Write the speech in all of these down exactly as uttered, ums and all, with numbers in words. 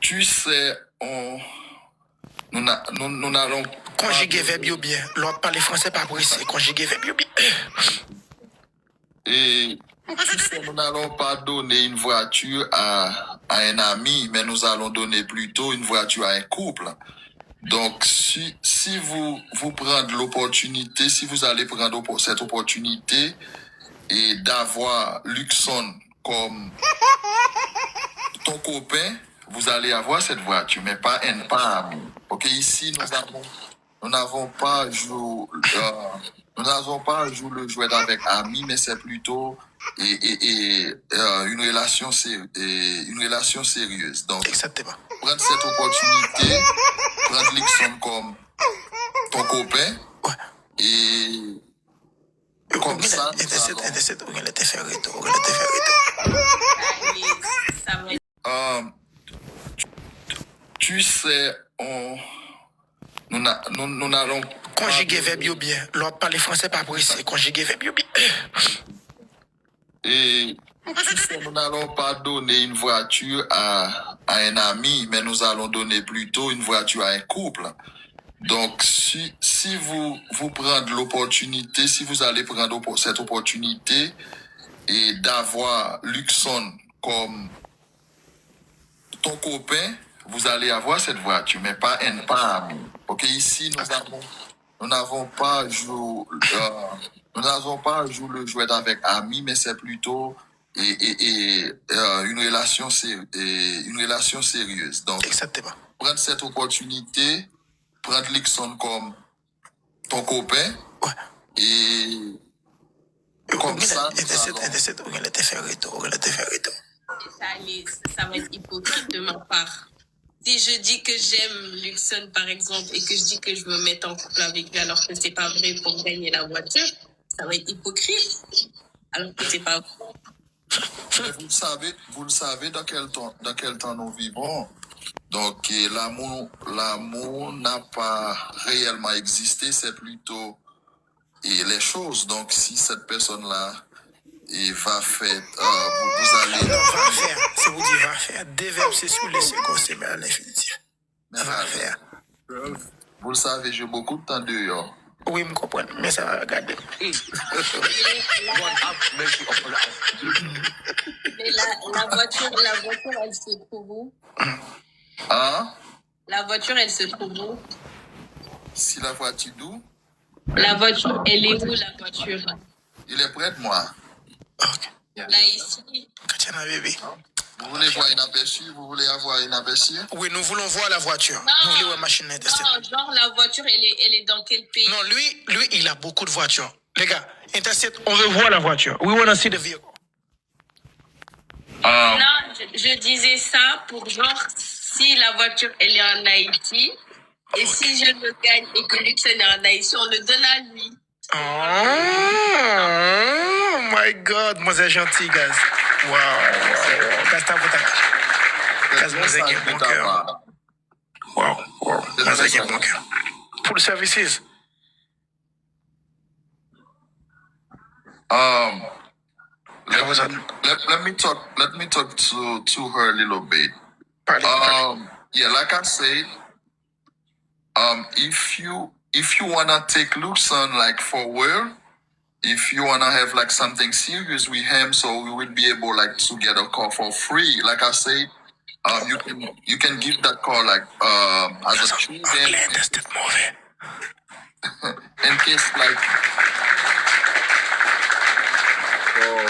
Tu sais, on, nous, na- nous, nous n'allons pas Konjige vèb donner- yo byen. Lè w ap pale fransè, pa prese. Konjige vèb yo byen. Et tu sais, nous n'allons pas donner une voiture à, à un ami, mais nous allons donner plutôt une voiture à un couple. Donc, si, si vous, vous prendre l'opportunité, si vous allez prendre oppo- cette opportunité et d'avoir Luckson comme ton copain, vous allez avoir cette voiture, mais pas un, pas ami. Ok, ici, nous avons, nous n'avons pas joué, euh, nous n'avons pas joué le jouet avec ami, mais c'est plutôt et, et, et, euh, une relation sé- et une relation sérieuse. Donc, Exactement. Prendre cette opportunité, prendre Luckson comme ton copain et comme ça, nous allons- Enteset, ou genlè te fè reto, ou genlè te fè reto. Ça va être Euh, tu sais, on, nous, na- nous, nous n'allons pas Konjige donner- vèb yo byen. Lè w ap pale fransè, pa prese. Konjige vèb yo byen. Et tu sais, nous n'allons pas donner une voiture à, à un ami, mais nous allons donner plutôt une voiture à un couple. Donc, si, si vous, vous prendre l'opportunité, si vous allez prendre oppo- cette opportunité et d'avoir Luckson comme ton copain, vous allez avoir cette voiture, mais pas un, pas ami. Ok, ici, nous avons, nous n'avons pas joué, euh, nous n'avons pas joué le jouet avec ami, mais c'est plutôt et, et, et, euh, une relation sé- et une relation sérieuse. Donc, Exactement. Prendre cette opportunité, prendre Luckson comme ton copain Ouais. et comme ça, nous Enteset, allons- enteset, ou genlè te fè reto, ou genlè te fè reto. Ça, allait- ça va être hypocrite de ma part. Si je dis que j'aime Luckson, par exemple, et que je dis que je veux me mettre en couple avec lui alors que c'est pas vrai pour gagner la voiture, ça va être hypocrite. Alors que c'est pas vrai. Mais vous le savez, vous le savez dans quel temps, dans quel temps nous vivons. Donc, euh, l'amour, l'amour n'a pas réellement existé, c'est plutôt et les choses. Donc, si cette personne-là et va faire, euh, vous, vous allez... Non, va fè. Se pou di va fè. De vèb, se sou le se konse, men a lenfinitif. Mais Va fè. Vous le savez, j'ai beaucoup de temps dehors. Wi, m konprann, men sa va gade. God have mercy upon us. Mais la, la voiture, la voiture, elle se trouve où? Hein? La voiture, elle se trouve où? Si la voiture d'où? La voiture, elle est où, la voiture? Il est près de moi. Ok. Là, ici. Katiana, bébé. Vous voulez voir un aperçu? Vous voulez avoir un aperçu? Oui, nous voulons voir la voiture. Nous voulons voir machine là. Non, genre, la voiture, elle est, elle est dans quel pays? Non, lui, lui, il a beaucoup de voitures. Les gars, intéressé, on veut voir la voiture. We want to see the vehicle. Um, Non, je, je disais ça pour genre, si la voiture, elle est en Haïti, et si je le gagne et que Luckson est en Haïti, on le donne à lui. Oh my God, mwen se janti, guys. Wow, wow, wow. Guys, ta pou ta. Guys, mwen se gen bon kè. Wow, wow. Mwen se gen bon kè. Pour the services. Um, let, How was that? let, let me talk. Let me talk to to her a little bit. Pale. Um, yeah, like I said, um, if you if you wanna take Luckson like for real, if you wanna have like something serious with him, so we will be able like to get a car for free. Like I said, um, you can you can give that car like um as a student Anglè, that's the movie. in case like so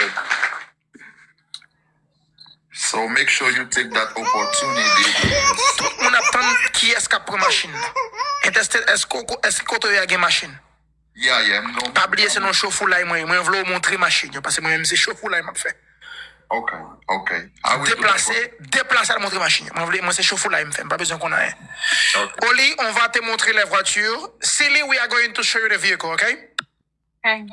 so make sure you take that opportunity. Tout moun ap tann kiyès k ap pran machin nan. Intèstèt, èske w ko- èske kote w ye a gen machin? Yeah, yeah, no. Pa bliye se nan chofoulay mwen ye. Mwen vle w montre machin yo, paske mwen menm se chofoulay m ap fè. Okay, okay. I will do that Deplase, for- deplase al montre machin yo. Mwen vle, mwen se chofoulay m fè, m pa bezwen konn anyen. Okay. Oli, on va te montrer les voitures. Sili, we are going to show you the vehicle, okay? Hey.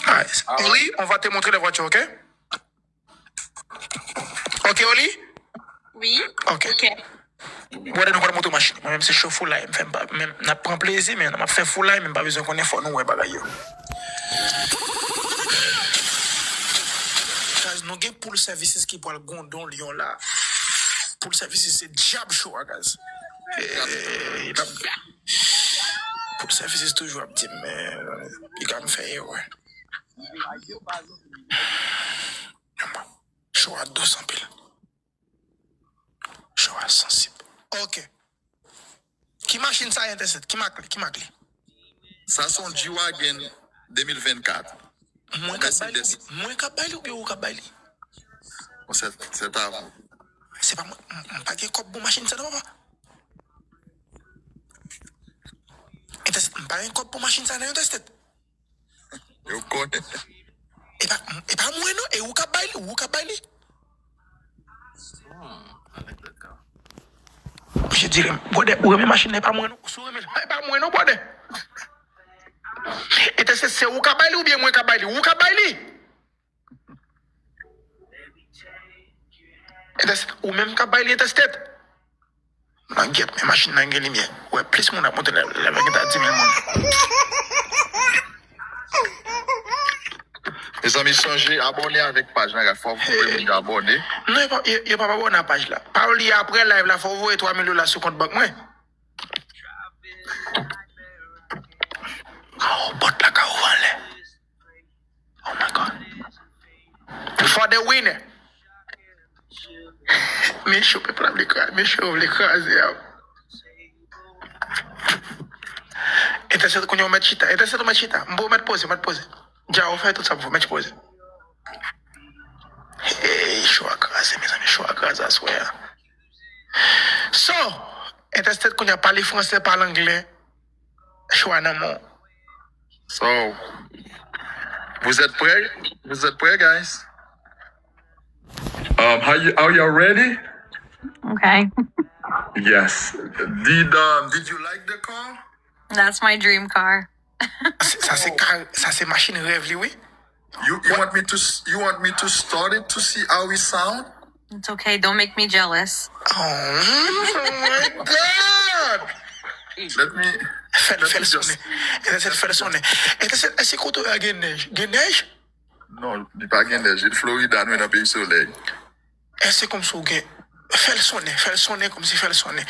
Alright. Oli, on va te montrer les voitures, okay? Ok, Oli? Oui. Ok. Ok. Brother, nou pral montre machin. Mwen menm se show foulay m fè, m pa menm n ap pran plezi, men n ap fè foulay, men m pa bezwen konnen, fò nou wè bagay yo. Guys, nou gen pool services ki pral gondon Lyon la. Pool Services se dyab show a, guys. Eh, l ap, Pool Services toujou ap di m, men, piga m fè erè. Show a dous anpil. Show a sansib. Ok. Ki machin sa, Entèsèt? Ki mak li? Ki mak li? Sa se yon G-Wagon de mil vennkat. Mwen k ap bay li, Mercedes. Mwen k ap bay li oubyen ou k ap bay li? Bon, c'est, c'est à vous. Se pa mwen, m, m pa gen kòb pou machin sa non, papa. Entèsèt, m pa gen kòb pou machin sa non, Entèsèt. Yo konnen. E pa, e pa mwen non, e ou k ap bay li, ou k ap bay li. Misye di, bwòdè, ou renmen machin nan, e pa mwen non. Si w renmen l, e pa mwen non, bwòdè. Entèsèt, se ou k ap bay li oubyen mwen k ap bay li? Ou k ap bay li. Entèsèt, ou menm k ap bay li, Entèsèt. Nan gyèt, men machin nan gen limyè. Ou wè plis moun ap monte lè, lè gen ta di mil moun. Mezanmi, sonje abòne avèk paj la, guys. Fò w abòne. Non, yo pa, yo, yo pa abòne a paj la. Pa bliye apre live la, fò w voye twa mil dola sou kont bank mwen. Oh, pòt la ka ouvè anlè. Oh my God. For the winner. Men show pèp la vle kraze, men show vle kraze a. Entèsèt kounye a w mèt chita, Entèsèt ou mèt chita. M pou w mèt poze, mèt poze. Dja ou fè tout sa pou w mèt poze. Hey, show a kraze, mezanmi, show a kraze aswè a. So, Entèsèt kounye a pale fransè, pale anglè. Show a nan men w. So, vous êtes prêts? Vous êtes prêts, guys? Um, how you, are you ready? Okay. Yes. Did, um, did you like the car? That's my dream car. Sa se kar, sa se machin rèv li, wi. You, you want me to s- you want me to start it to see how it sound? It's okay. Don't make me jealous. Oh my God! Let me Fè l, let fè l me just sonnen. Entèsèt, fè l sonnen. Entèsèt, èske kote w a gen nèj? Gen nèj? Non, li pa gen nèj. Li Florida, nou nan peyi solèy. Èske kòmsi w gen? Fè l sonnen, fè l sonnen kòmsi, fè l sonnen.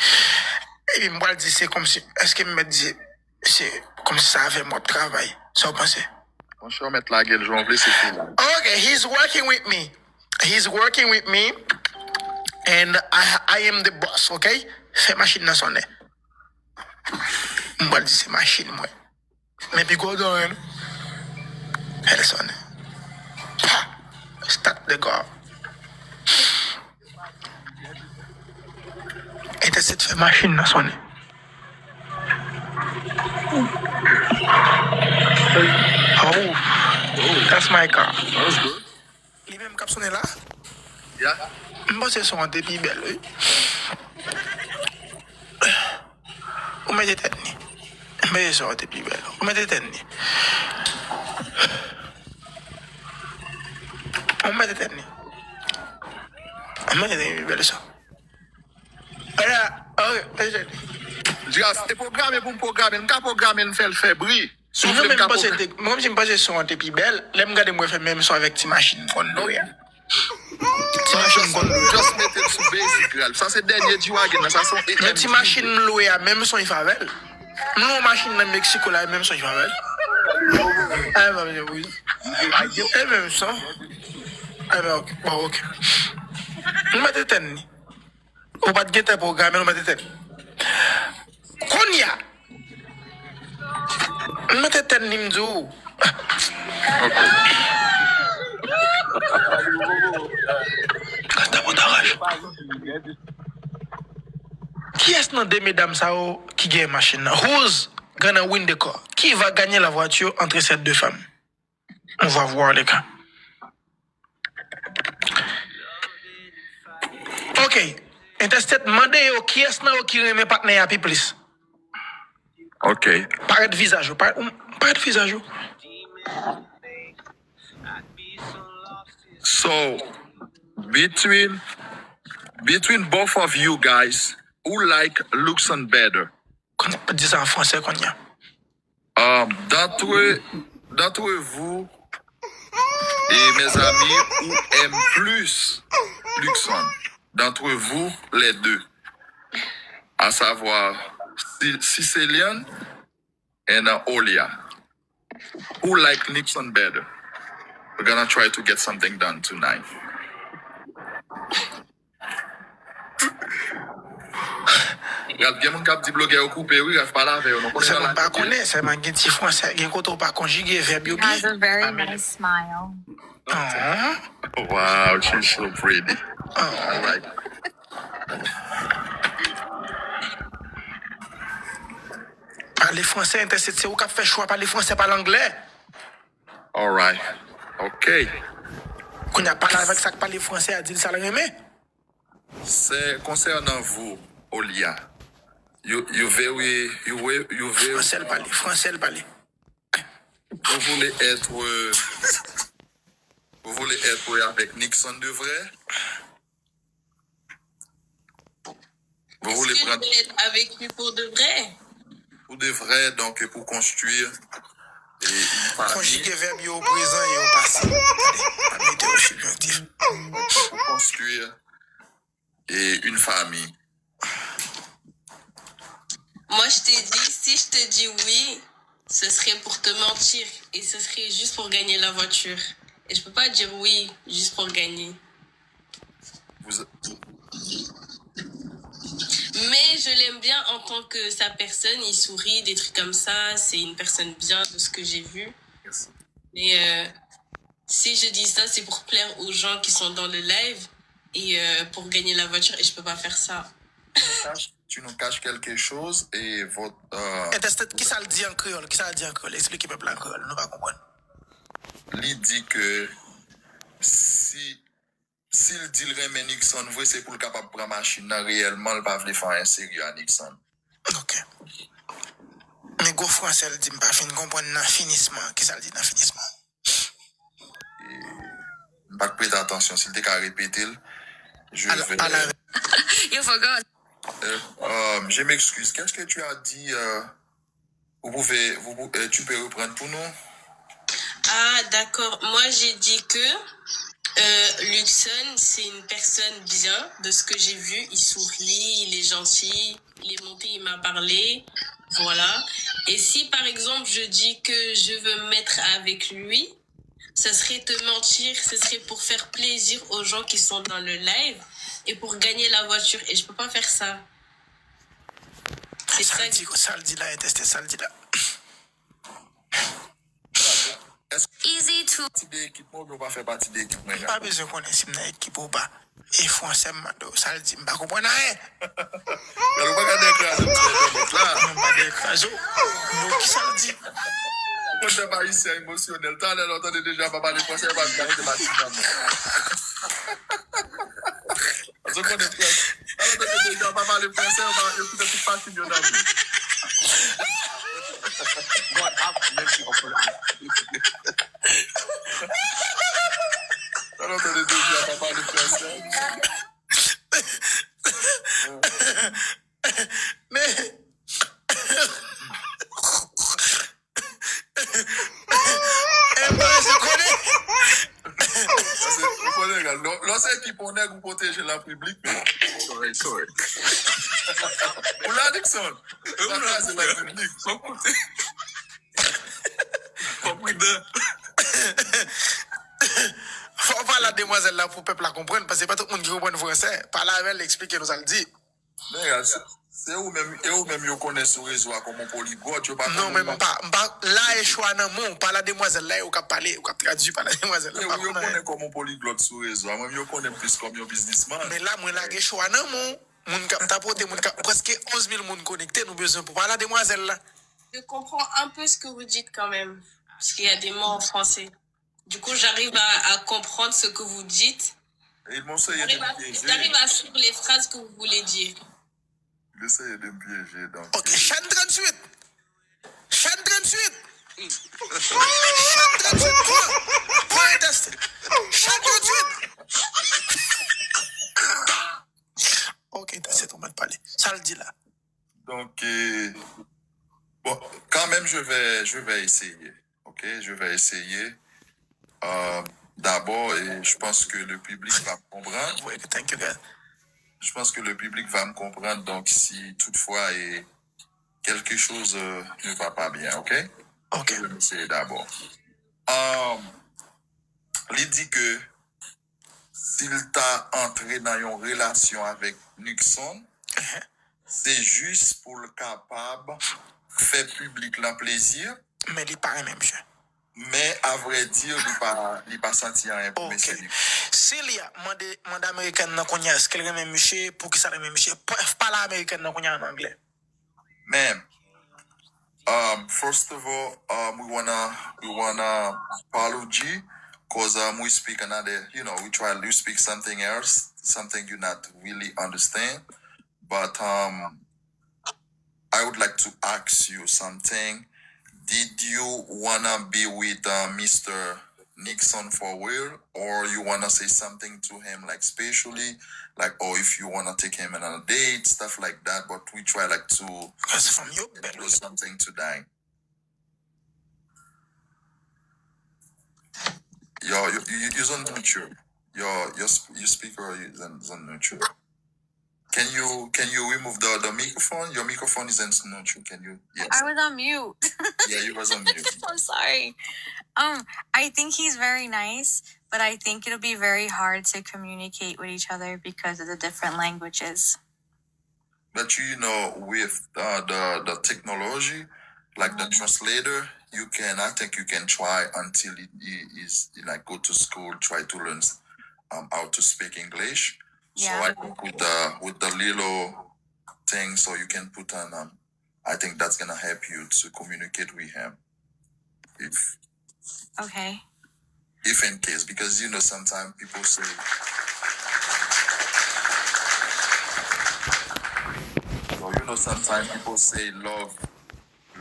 Epi m pral di se kòmsi, èske m mèt di se kòmsi se avè m w ap travay? Sa w panse? Monchè, w mèt lage l jan w vle, se fini. Okay, he's working with me. He's working with me. And I, I am the boss, okay? Fè machin nan sonnen. M pral di se machin mwen. Men pi gwo dan en. Fè l sonnen. Pa! Start the car. Entèsèt fè machin nan sonnen. Oh, that's my car. Li menm k ap sonnen la? Yeah. M panse son an te pi bèl, wi. Ou mete tèt ni. M panse son an te pi bèl. Ou mete tèt ni. Ou mete tèt ni. Ou mete tèt ni pi bèl sa. Ala, ok, mete tèt ni. Jira, se te pwograme pou m pwograme l. M ka pwograme l, m fè l fè bri. Si w vle, m ka pwograme. Mwen menm, m panse te, mwen menm si m panse son an te pi bèl, lè m gade m wè fè menm son avèk ti machin m konn lwe a. Ti machin m konn lwe. Just mete l sou basic, Ralph. Sa se dènye G-Wagon nan, sa se yon A M G. Men ti machin m lwe a, menm son li fè avè l. M lwe yon machin nan Mexico la, menm son li fè avè l. A, e menm son. A, ok. Bon, ok. M mete tèt ni. Ou pa t gentan pwograme l, ou mete tèt. Kounye a, m mete tèt ni, m di w. Gata mwen ta raje. Kiyès nan de medam sa yo ki gen machin nan? Who's gonna win the car? Qui va gagner la voiture entre ces deux femmes? On va voir les gars. Ok. Entèstet mande yo kiyès nan yo ki renmen patnè a pi plis. Ok. Parèt vizaj ou. Parèt, ou, parèt vizaj ou. So, between, between both of you guys, who like Luxon better? Konn di sa an fransè kounye a. Um, d'entre, d'entre vous, et mes amis, ou aime plus Luxon? d'entre vous les deux, à savoir Ci- Cicelian and uh, Olia. Who like Nixon better? We're gonna try to get something done tonight. Ralph, gen moun k ap di blogè yo koupe wi, Ralph pale avè yo non. Konnen Sèlman m pa konnen, sèlman gen ti fransè, gen kote w pa konjige vèb yo byen. Has a very nice smile. Ah, Wow, she's so pretty. I like it. Pale fransè, entèstet, se ou k ap fè chwa pale fransè, pale anglè. Alright. Ok. Kounye a pale avèk sa k pale fransè a, di l sa l renmen. C'est concernant vous, Olia. You, you very, you, we- you very, Fransè l pale, fransè l pale. vous voulez être, euh, vous voulez être avec Nixon de vrai? Vous voulez Est-ce que je prendre vais être avec lui pour de vrai? Pour de vrai, donc pour construire et une famille, Konjige vèb yo o prezan e o pase. Pa mete o sibjontif. pour construire et une famille. Moi, je t'ai dit, si je te dis oui, ce serait pour te mentir et ce serait juste pour gagner la voiture. Et je peux pas dire oui juste pour gagner. Vous, Mais je l'aime bien en tant que sa personne, il sourit, des trucs comme ça. C'est une personne bien de ce que j'ai vu. merci. Mais euh, si je dis ça, c'est pour plaire aux gens qui sont dans le live et euh, pour gagner la voiture et je peux pas faire ça. Tu nous caches, tu nous caches quelque chose et votre. Euh, Entèstet, kisa l di an kreyòl? Kisa l di an kreyòl? Eksplike pèp la an kreyòl, nou pa konprann. Li di ke si si l di l renmen Nixon vre, se pou l kapab pran machin nan reyèlman, l pa vle fè anyen serye a Nixon. Ok. Men gwo fransè l di m pa fin konprann nan finisman. Kisa l di nan finisman? M pa t prete atansyon, si l te ka repete l, je Pale vais. Pale avè You forgot. Euh, euh, je m'excuse. Qu'est-ce que tu as dit euh, Vous pouvez, vous, pou- euh, tu peux reprendre pour nous? Ah, d'accord. Moi, j'ai dit que euh, Luxon, c'est une personne bien. De ce que j'ai vu, il sourit, il est gentil, il est monté, il m'a parlé. Voilà. Et si, par exemple, je dis que je veux me mettre avec lui, ça serait te mentir, ce serait pour faire plaisir aux gens qui sont dans le live et pour gagner la voiture. Et je peux pas faire ça. C'est Sa ça. l di, sa l di la, entèstet, sa l di la. Easy to. Pati de ekip mwen oubyen w pa fè pati de ekip mwen? M pa bezwen konnen si m nan ekip ou pa. E fransè m mande w, sa l di, m pa konprann anyen. Gade, ou pa ka dekraze m sou entènèt la. M pa dekraze w. Non, kisa l di? Mwen pèp ayisyen emosyonèl. Talè lè w tande deja pa pale fransè, yo pa vin mete machin nan men. Paske w konnen fransè. Talè w tande deja pa pale fransè, yo pa yo kite tout machin yo nan men. God have mercy upon us. Talè w tande deja pa pale fransè. Men e pa se konnen. Paske ou konnen, gade, lè lè w se ekip yon nèg ou pwoteje l an piblik, men Sorry, sorry. ou la, Nixon. Ou pa kraze l an piblik. Fò koute. Fò pridan. Fò w pale a demwazèl la pou pèp la konprann, paske pa tout moun ki konprann fransè. Pale avè l, eksplike nou sa l di. Men gade, se se ou menm, e ou menm yo konnen sou rezo a kòm yon poliglòt, yo pa Non, konnen men m pa, m pa, la e chwa nan men w. Pale a demwazèl la, e ou k ap pale, ou k ap tradui, pale a demwazèl la. Se M pa ou yo konprann. Konnen kòm yon poliglòt sou rezo a. Mwen menm yo konnen m plis kòm yon biznismann. Men la, mwen lage chwa nan men w. Moun k ap tapote, moun k ap, prèske onz mil moun konekte, nou bezwen pou pale a demwazèl la. Je comprends un peu ce que vous dites quand même, parce qu'il y a des mots en français. Du coup, j'arrive à, à comprendre ce que vous dites. E m eseye de J'arrive m à, pyeje. J'arrive à suivre les phrases que vous voulez dire. M eseye de m pyeje, donk. Ok, Chan tranntuit. Chan tranntuit. Chan tranntuit, pran. Pran entèstet. Chan tranntuit. Ok, entèstet, ou mèt pale. Sa l di la. Donc, euh, bon, quand même, je vais, je vais essayer. Ok, je vais essayer. Euh, d'abord, et je pense que le public va comprendre. Vwe ke thank you, guys. Je pense que le public va me comprendre. Donc, si toutefois et quelque chose euh, ne va pas bien, ok? Ok. Je vais essayer d'abord. Euh, li di ke si l ta antre nan yon relasyon avèk Nixon, se jis pou l kapab fè piblik lan plezi, Men li pa renmen misye. Men, a vrè di, li pa, li pa santi anyen pou Ok. mesye li. Si li a mande, mande amerikèn nan kounye a, èske l renmen misye, poukisa l renmen misye, pale amerikèn nan kounye a an anglè. Ma'am, um, first of all, um, we wanna we wanna apology because um, we speak another, you know, we try to speak something else, something you not really understand. But um, I would like to ask you something. Did you wanna be with uh, Mister Nixon for real, or you wanna say something to him, like specially, like, or if you wanna take him on a date, stuff like that. But we try like to Because from your bed, do something tonight. Yo, you you you on neutral. Your your sp- your speaker is on, is on neutral. Can you can you remove the the microphone? Your microphone is on neutral. Can you? Yes. I was on mute. Yeah, you was on mute. I'm sorry. Um, I think he's very nice, but I think it'll be very hard to communicate with each other because of the different languages. But you know, with uh, the the technology, like the translator, you can I think you can try until he, he is he, like go to school, try to learn um, how to speak English. So Yeah. I think with the with the little thing, so you can put on. Um, I think that's gonna help you to communicate with him. If Okay. if in case, because you know sometimes people say so you know sometimes people say love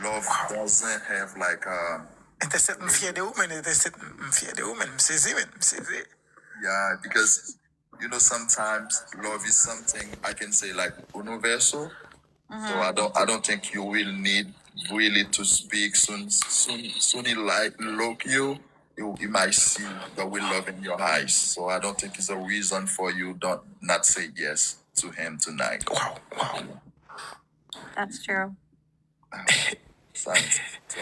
love doesn't have like um Entèsèt, m fyè de ou, men Entèsèt, m fyè de ou, men m sezi, men m sezi. yeah, because you know sometimes love is something I can say like universal. So I don't I don't think you will need really to speak soon soon soon he like look you. You, you might see the will love in your eyes. So I don't think it's a reason for you don't not say yes to him tonight. Wow, wow. That's true. Sa, so,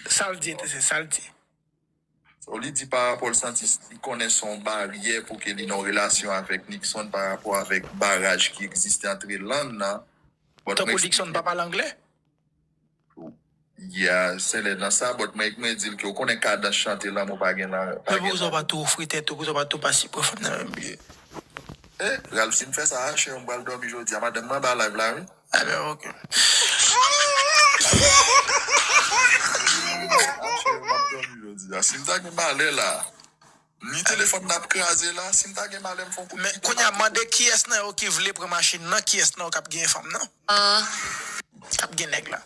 Sa l di, Entèsèt, sa l di. so li di pa rapò l santi li konnen se yon baryè pou ke li nan relasyon avèk Nixon pa rapò avèk baraj ki egziste antre lann nan. But Tankou mwen- Nixon pa pale anglè? Yeah, se lè nan sa, but mwen mwen di l ke ou konnen kadans chante lanmou pa gen lan. Men poukisa w pa tou ofri tèt ou, poukisa w pa tou pase pran fanm nan menm pye? Eh, Ralph, si m fè sa, ah, chè, m pral dòmi jodi a. Madanm mwen anba live la, wi. Ah ben, ok. Ah, chè, m ap dòmi jodi a. Si m ta gen malè la, ni telefòn n ap kraze la, si m ta gen malè, m fè yon kout Men kounye a, mande kiyès nan yo ki vle pran machin nan, kiyès nan yo k ap gen fanm nan? K ap gen nèg la.